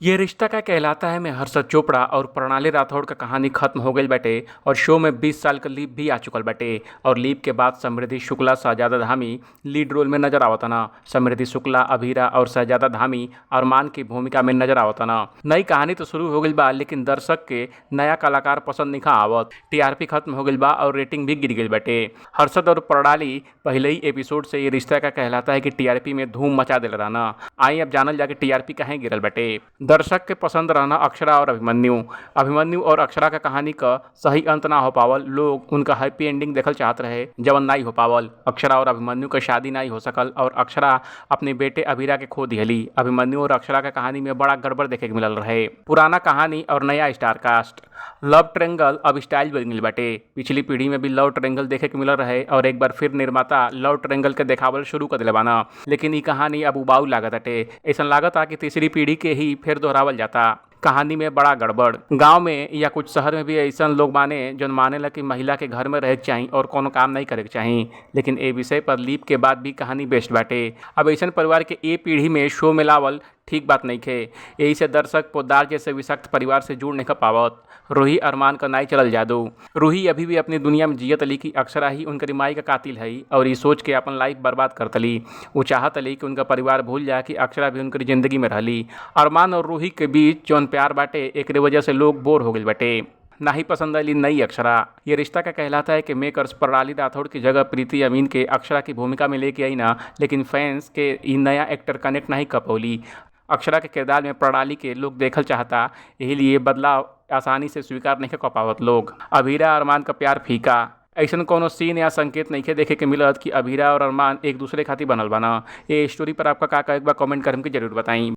ये रिश्ता क्या कहलाता है में हर्षद चोपड़ा और प्रणाली राठौड़ का कहानी खत्म हो गई बाटे और शो में 20 साल का लीप भी आ चुकल बाटे और लीप के बाद समृद्धि शुक्ला शहजादा धामी लीड रोल में नजर आवतना। समृद्धि शुक्ला अभीरा और शहजादा धामी अरमान की भूमिका में नजर आवतना। नई कहानी तो शुरू हो गई बा, लेकिन दर्शक के नया कलाकार पसंद नहीं आवत। टीआरपी खत्म हो गई बा और रेटिंग भी गिर गई बाटे। हर्षद और प्रणाली पहले ही एपिसोड से ये रिश्ता का कहलाता है कि टीआरपी में धूम मचा दिल रहना। आई अब जानल जाके टीआरपी काहे गिरल बाटे। दर्शक के पसंद रहना अक्षरा और अभिमन्यु। अभिमन्यु और अक्षरा का कहानी का सही अंत ना हो पावल। लोग उनका हैप्पी एंडिंग देखल चाहत रहे, जवन नाई हो पावल। अक्षरा और अभिमन्यु का शादी नाई हो सकल और अक्षरा अपने बेटे अभिरा के खो दिहली। अभिमन्यु और अक्षरा का कहानी में बड़ा गड़बड़ देखे के मिलल रहे। पुराना कहानी और नया स्टार कास्ट। लव ट्रेंगल अब स्टाइल बन गई बाटे। पिछली पीढ़ी में भी लव ट्रेंगल देखे के मिलल रहे और एक बार फिर निर्माता लव ट्रेंगल के देखावल शुरू कर दिले बाना, लेकिन ई कहानी अब उबाऊ लागत बाटे। ऐसा लागत कि तीसरी पीढ़ी के ही फिर दोहरावल जाता। कहानी में बड़ा गड़बड़। गांव में या कुछ शहर में भी ऐसा लोग माने जो माने ला कि महिला के घर में रहे के चाही और कोनो काम नहीं करे के चाही, लेकिन ए विषय पर लीप के बाद भी कहानी बेस्ट बाटे। अब ऐसा परिवार के ए पीढ़ी में शो में लावल ठीक बात नहीं खे। यही से दर्शक पोद्दार जैसे विषाक्त परिवार से जुड़ नहीं पावत। रूही अरमान का नाई चलल जादू। रूही अभी भी अपनी दुनिया में जियत अली कि अक्षरा ही उनकरी माई का कातिल है और ये सोच के अपन लाइफ बर्बाद करतली। वो चाहत अली कि उनका परिवार भूल जाए कि अक्षरा भी उनकी जिंदगी में रहली। अरमान और रूही के बीच जौन प्यार बाटे एक वजह से लोग बोर हो गए बाटे। ना ही पसंद आली नई अक्षरा। ये रिश्ता का कहलाता है कि मेकर्स प्रणाली राठौड़ की जगह प्रीति अमीन के अक्षरा की भूमिका में लेके आई ना, लेकिन फैंस के ई नया एक्टर कनेक्ट नहीं कर पौली। अक्षरा के किरदार में प्रणाली के लोग देखल चाहता, यही लिए बदलाव आसानी से स्वीकार नहीं कर पावत लोग। अभीरा अरमान का प्यार फीका। ऐसा कोनो सीन या संकेत नहीं देखे के मिलत कि अभीरा और अरमान एक दूसरे खातिर बनल बना। ये स्टोरी पर आपका का एक बार कमेंट करके जरूर बताई।